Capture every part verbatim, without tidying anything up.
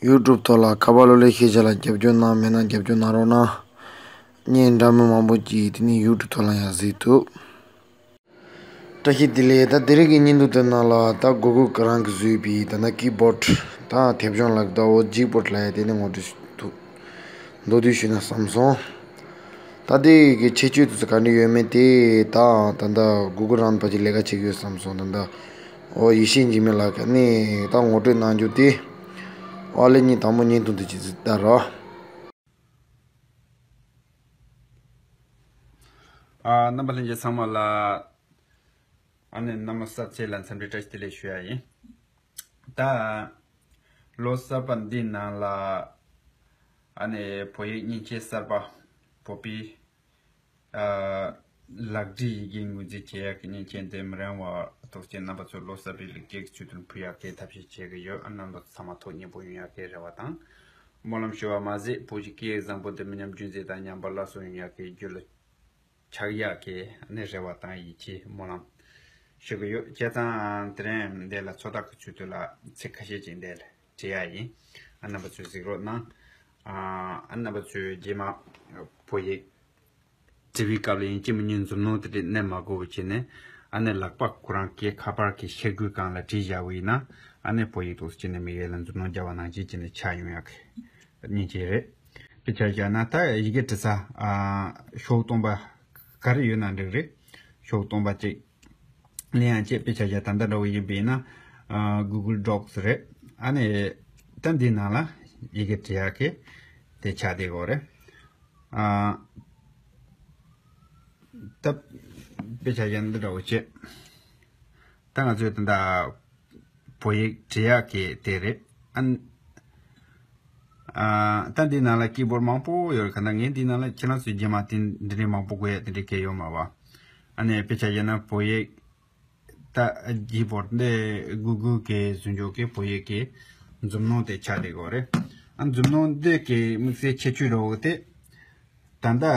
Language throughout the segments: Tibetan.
ཡུ་ཊུབ་ཐོག་ལ་ཁ་པར་གློག་ཀླད་ཤེས་བྱ་ལ་རྒྱབ་སྐྱོར་གནང་མེད་ན་རྒྱབ་སྐྱོར་གནང་རོགས་གནང་། བརྙན་འདྲ་མིན་མང་པོ་ཅིག་དེ་ནི་ཡུ་ཊུབ་ཐོག་ལ་ཡང་གཟིགས་ཐུབ། བཀྲ་ཤིས་བདེ་ལེགས། ད་དེ་རིང་གི་བརྙན་ཐུང་དེ་ནང་ལ་ད་གུ་གུལ་རང་གིས་བཟོས་པའི་ད་ལྟ་ཀི་བོཌ་དང་དེབ་སྦྱོང་ལག་རྟགས་འོ་ཇི་བོཌ་ལབ་ཡ་དེ་ནི་ངོ་སྤྲོད་ཞུ་ཐུབ། མདོར་བསྡུས་ཞུས་ན་བསམ་སོང་། ད་དེ་གི་ཁྱད་ཆོས་དེ་ཚོ་ག་འདྲ་ཡོད་མེད་དེ་ད་ད་ལྟ་གུ་གུལ་རང་ཕལ་ཆེར་ལས་ཀ་བྱེད་ཀྱི་ཡོད་བསམ་སོང་། ད་ལྟ་འོ་ཡེ་ཤེས་འཇིགས་མེད་ལགས་ཀྱིས་ནི་ད་ངོ་སྤྲོད་གནང་རྒྱུ་དེ་ཨ་ལེ་གཉིས་དང་པོ་བརྙན་ཐུང་དེ་ཅིག་ལྟ་རོགས། ཨ། རྣམ་པ་ལྷན་རྒྱས་ཚང་མ་ལ་ཨ་ནི་གནམ་ལོ་གསར་ཚེས་ལ་འཚམས་འདྲི་བཀྲ་ཤིས་བདེ་ལེགས་ཞུ་ཡ་ཡིན། ད་ལོ་གསར་པ་འདི་ནང་ལ་ཨ་ནི་བོད་ཡིག་མཉེན་ཆས་གསར་པ་བོད་པའི་ཨ་ལག་བྲིས་ཡི་གེ་ངོས་འཛིན་བྱེད་ཡག་གི་མཉེན་ཆས་འདི་མི་རན་བ་ཐོག་ཆེད་རྣམ་པ་ཚོ་ལོ་གསར་པའི་ལེགས་སྐྱེས་ཀྱི་ཆེད་དུ་ཕུལ་ཡག་གི་ཐབས་ཤེས་བྱེད་ཀྱི་ཡོད། ཨ་རྣམ་པ་ཚང་མ་ཐོག་མཉེས་པོ་ཡོང་ཡག་གི་རེ་བ་དང་། སྨོན་ལམ་ཞུ་བ་མ་ཟད་བོད་ཀྱི་སྐད་ཡིག་བཟང་པོ་འདི་མི་ཉམས་རྒྱུན་འཛིན་དང་ཉམས་པ་སླར་གསོ་ཡོང་ཡག་གི་རྒྱུ་ལ་ཆགས་ཡག་གི་ཨ་ནི་རེ་བ་དང་ཡིད་ཆེས་སྨོན་ལམ་ཞུ་གི་ཡོད། བྱས་ཙང་དེ་རིང་འདི་ལ་ཚོད་ལྟ་གི་ཚུལ་དུ་ལ་ཚིག་ཁ་ཤས་ཅིག་འདི་ལ་བྲིས་ཡ་ཡིན། ཨ་རྣམ་པ་ཚོས་གཟིགས་རོགས་གནང་། ཨ་རྣམ་པ་ཚོས་རྗེས་མ་བོད་ཡིག་བྲིས་པའི་སྐབས་ལ་ཡིན་གཅིག་མིན་གཉིས་མཛུབ་གནོན་དེ་འདྲ་མནན་མ་དགོས་པ་བྱས་ནས་ཨ་ནི་ལག་པ་ཁོ་རང་གི་ཁ་པར་གྱི་ཤེལ་སྒོའི་སྒང་ལ་བྲིས་བཞག་པ་ཡིན་ན་ཨ་ནི་བོད་ཡིག་ཏོག་ཙམ་བྱས་ནས་མིག་ཡར་ལ་མཛུབ་གནོན་རྒྱག་པ་ནང་བཞིན་བྱས་ནས་ཆགས་ཡོང་ཡག་གི་མཉེན་ཆས་རེད། དཔེ་ཆ་བཞག་ན་ད་ཡི་གེ་འབྲི་ས་ཨ་ཤོག་སྟོང་པ་ག་རེ་ཡོད་ན་འགྲིག་རེད། ཤོག་སྟོང་པ་གཅིག་ལེན་ཡང་བྱེད། དཔེ་ཆ་བཞག་ད་ལྟ་འདྲ་བོ་ཡིན་པ་ཡིན་ན་ཨ་Google Docs་རེད། ཨ་ནི་ད་འདིའི་ནང་ལ་ཡི་གེ་འབྲི་ཡག་གི་དེ་ཆགས་བསྡད་ཡོད་རེད། ཨ་ད་དཔེ་ཆ་བཞག་ན་འདི་འདྲ་བོ་བྱེད། ད་ང་ཚོས་ད་ལྟ་བོད་ཡིག་འབྲི་ཡག་གི་དེ་རེད། ཨ་ཨ་ད་འདི་ནང་ལ་ཀི་བོར་མང་པོ་ཡོད་རེད། ག་ད་ངས་འདི་ནང་ལ་ཁྱེད་རང་ཚོའི་རྗེས་མ་དེ་འདི་འདྲའི་མང་པོ་དགོས་ཡ་དེ་འདྲའི་གལ་ཡོད་མ་བ། ཨ་ནི་དཔེ་ཆ་བཞག་ན་བོད་ཡིག་ད་ཀི་བོར་འདི་གུ་གུལ་གི་ཟུང་འཇུག་གི་བོད་ཡིག་གི་མཛུབ་གནོན་དེ་ཆགས་བསྡད་ཡོད་རེད། ཨ་མཛུབ་གནོན་འདི་གི་དམིགས་བསལ་ཁྱད་ཆོས་འདྲ་བོ་དེ། ད་ལྟ་ཨ་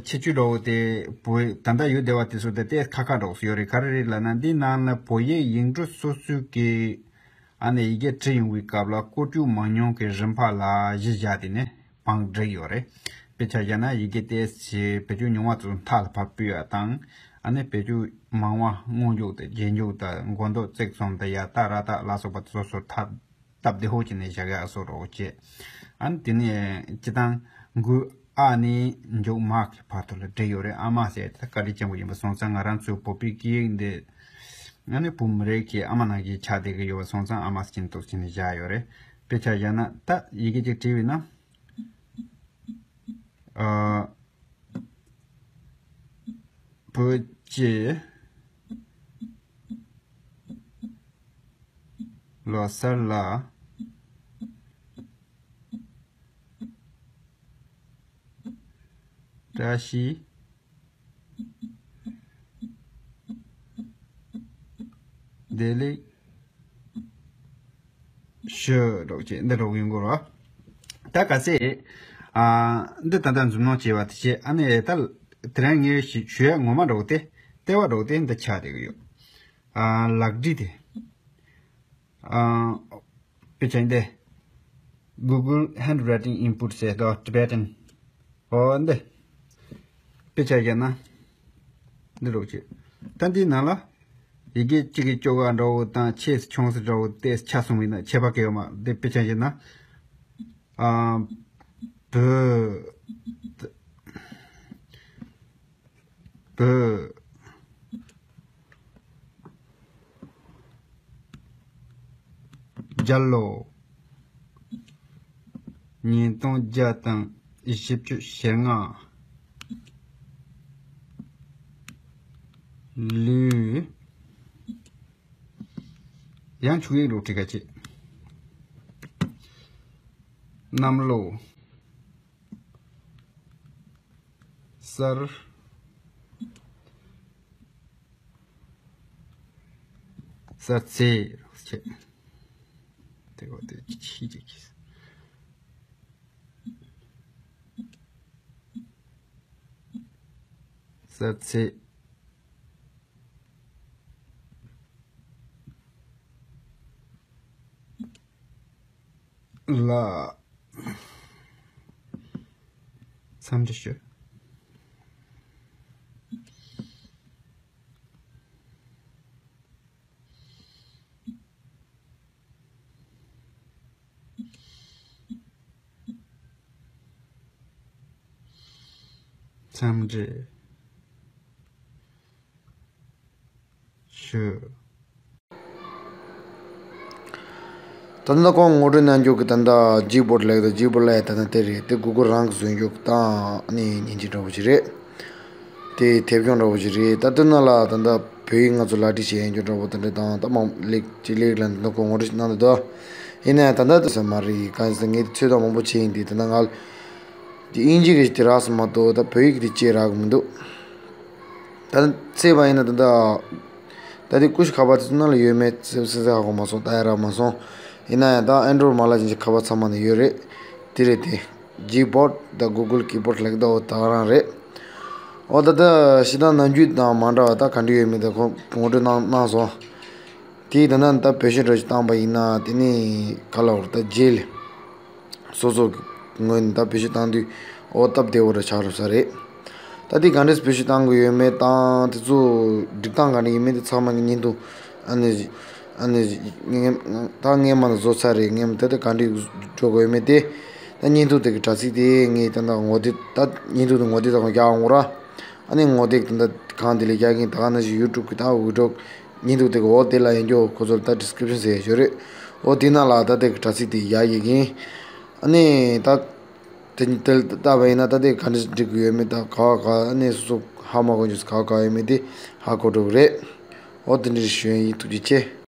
ཁྱད་ཆོས་འདྲ་བོ་དེ་བོད་ད་ལྟ་ཡོད་བསྡད་པ་དེ་ཚོ་དེ་ཏོག་ཙམ་ཁག་ཁག་འདྲ་བོ་ཡོད་རེད། ག་རེ་རེད་ལབ་ན་འདི་ནང་ལ་བོད་ཡིག་ཡིག་འབྲུ་སོ་སོའི་གི་ཨ་ནི་ཡི་གེ་བྲིས་ཡོང་བའི་སྐབས་ལ་བཀོལ་སྤྱོད་མང་ཉུང་གི་རིམ་པ་ལ་གཞི་བཞག་སྟེ་ནས་བང་བསྒྲིགས་ཡོད་རེད། དཔེ་ཆ་བཞག་ན་ཡི་གེ་ཏོག་ཙམ་བེད་སྤྱོད་ཉུང་བ་ཚོ་མཐའ་ལ་ཕར་ཕུད་ཡ་དང་ཨ་ནི་བེད་སྤྱོད་མང་བ་སྔོན་འཇུག་དང་རྗེས་འཇུག་དང་མགོ་འདོགས་བརྩེགས་གསུམ་དང་ཡ་ཏ་ར་ཏ་ལ་སོགས་པ་སོ་སོར་ཐ་སྟབས་བདེ་པོ་བྱས་ནས་བཞག་ཡག་བཟོ་རོགས་བྱེད། ཨ་ནི་དེ་ནས་སྤྱིར་བཏང་འགུལ་ཨ་ནས་མཇུག་མ་གི་བར་དུ་ལ་བྲིས་ཡོད་རེད། ཨ་མ་ཟེར་ད་བཀའ་དྲིན་ཆེན་པོ་ཡིན་པ་སོང་ཙང་ང་རང་ཚོའི་བོད་པའི་སྐད་ཡིག་འདི་ཨ་ནི་བུ་མོ་རེ་གི་ཨ་མ་ནང་བཞིན་ཆགས་བསྡད་ཀྱི་ཡོད་པ་སོང་ཙང་ཨ་མ་ཟེར་ཏོག་ཙམ་ནས་བཞག་ཡོད་རེད། དཔེ་ཆ་བཞག་ན་ད་ཡི་གེ་གཅིག་བྲིས་པ་ཡིན་ན་ཨ། བོད་ཀྱི་ལོ་གསར་ལ་བཀྲ་ཤིས་བདེ་ལེགས། ཞུ་རོགས་བྱེད། འདི་རོགས་ཡིན་དགོས་རོགས། ད་ག་ཚད། ཨ། འདི་ད་ལྟ་མཛུབ་གནོན་བྱས་པ་དེ་བྱས། ཨ་ནི་ད་དེ་རིང་ངས་ཞུ་ཞུ་ཡ་ངོ་མ་རོགས་དེ་ལྟེ་བ་རོགས་དེ་འདི་ཆགས་བསྡད་ཀྱི་ཡོད། ཨ། ལག་བྲིས་དེ། ཨ། དཔེ་ཆ་འདི། Google Handwriting Input ཟེར་དོ་Tibetan། ཨོ་འདི། དཔེ་ཆ་བཞག་ན། འདི་རོགས་བྱེད། ད་འདིའི་ནང་ལ། ཡི་གེ་གཅིག་གི་སྐྱོ་ག་འདྲ་བོ་དང་ཆེ་ཆུང་ཟེར་འདྲ་བོ་ཏོག་ཙམ་ཆགས་སོང་བས་ན་ཁྱད་པར་གང་ཡང་ཡོད་མ་རེད། འདི་དཔེ་ཆ་བཞག་ན། ཨ། བོད། བོད། རྒྱལ་ལོ། ཉིས་སྟོང་བརྒྱ་དང་བཞི་བཅུ་ཞེ་ལྔ། ལུས། ཡང་ཆུ་ཡིག་རུ་ཁྲིད་ཁ་ཆེ། གནམ་ལོ། གསར། གསར་ཚེས་རོགས་བྱེད། དེ་གོ་དེ་ཆི་ཅིག་གིས། གསར་ཚེས། ལ། འཚམས་འདྲི་ཞུ། འཚམས་འདྲི་ཞུ། ད་ལྟ་ཁོང་ངོ་སྤྲོད་གནང་རྒྱུ་གི་ད་ལྟ་ཇི་བོཌ་ལབ་ད། ཇི་བོཌ་ལབ་ད་ལྟ་དེ་རེད། དེ་གུ་གུལ་རང་གིས་བཟོས་རྒྱུ་གི་ད་ཨ་ནི་མཉེན་ཆས་འདྲ་བོ་ཞིག་རེད། དེ་དེབ་སྐྱོང་འདྲ་བོ་ཞིག་རེད། ད་དེ་ནང་ལ་ད་ལྟ་བོད་ཡིག་ང་ཚོ་ལག་བྲིས་བྱེད་ཡོང་རྒྱུ་འདྲ་བོ་དེ་འདྲ་དང་ད་མང་ལེགས་ཅིག་ལེགས་ལ་ད་ལྟ་ཁོང་ངོ་སྤྲོད་ཞིག་གནང་འདུག་ད། ཡིན་ནའང་ད་ལྟ་དེ་ས་མ་རེད། གང་ཡིན་ཟེར་ངས་དེ་ཚོད་ལྟ་མང་པོ་བྱས་ཡིན། དེ་ད་ལྟ་ང་ལ་དེ་དབྱིན་ཇི་གི་དེ་རག་སོང་མ་གཏོགས་ད་བོད་ཡིག་དེ་ཅིག་རག་གི་མི་འདུག་ད་བཙལ་བ་ཡིན་ན་ད་ལྟ་ད་དེ་ཀུ་ཤུ་ཁ་པར་དེ་ཚོ་ནང་ལ་ཡོད་མེད་སེ་སེ་ཧ་གོ་མ་སོང་། ད་ཡ་རག་མ་སོང་། ཡིན་ན་ཡང་ད་ཨན་ཌོ་རོཌ་མ་ལག་ཅན་གྱི་ཁ་པར་ཚང་མ་ནས་ཡོད་རེད། དེ་རེད་དེ། ཇི་བོཌ་དང་གུ་གུལ་ཀི་བོཌ་ལབ་ད་འོ་ད་ག་རང་རེད། འོ་ད་ད་ཤི་ད་ནམ་རྒྱུན་དང་མ་འདྲ་བ་ད་ག་འདྲ་ཡོད་མེད་ད་ཁོང་ངོ་སྤྲོད་གནང་གནང་སོང་། དེ་ད་ནང་ད་བེད་སྤྱོད་འདྲ་ཞིག་བཏང་པ་ཡིན་ན་དེ་ནི་ག་ལ་བར་ད་རྗེས་ལ། སོ་སོ་གི་ངོས་ནས་ད་བེད་སྤྱོད་བཏང་དུས་འོ་སྟབས་བདེ་བོ་ར་ཆགས་རུ་ས་རེད། ད་དེ་ག་འདྲས་བེད་སྤྱོད་བཏང་གི་ཡོད་མེད་དང་དེ་ཚོ་སྒྲིག་སྟངས་ག་འདྲ་ཡིན་མིན་དེ་ཚང་མ་གི་བརྙན་ཐུང་ཨ་ནི་ཨ་ནི་ངས་ད་ངས་མ་ན་བཟོ་ཚར་རེད། ངས་མ་ད་དེ་ག་འདྲས་འགྲོ་གི་ཡོད་མེད་དེ་ད་བརྙན་ཐུང་དེ་གི་དྲ་ཚིགས་དེ་ངས་ད་ད་ངོ་དེབ་ད་བརྙན་ཐུང་དེ་ངོ་དེབ་ད་གང་རྒྱག་འོང་ར། ཨ་ནི་ངོ་དེབ་ད་ད་གང་དེ་ལས་རྒྱག་གིན་ད་ག་ན་ཞིག་ཡུ་ཊུབ་གི་ད་ཝི་ཌི་ཡོ་བརྙན་ཐུང་དེ་གི་འོག་དེ་ལ་ཡིན་རྒྱུ་ཁོ་ཚོར་ད་ཌི་སི་ཀི་རིབ་ཤན་ཟེར་ཡ་ཡོད་རེད། འོ་དེ་ནང་ལ་ད་དེ་གི་དྲ་ཚིགས་དེ་ཡག་ཡིན་གིན། ཨ་ནི་ད་དེ་དེ་ལྟ་བ་ཡིན་ན་ད་དེ་ག་འདྲ་འགྲིག་གི་ཡོད་མེད་ད་ག་བ་ག་ཨ་ནི་སོ་སོ་ཧ་མ་གོ་རྒྱུ་ག་བ་ག་ཡོད་མེད་དེ་ཧ་གོ་འགྲོ་གི་རེད། འོ་དེ་འདྲ་ཞུ་ཡ་ཡིན། ཐུགས་རྗེ་ཆེ།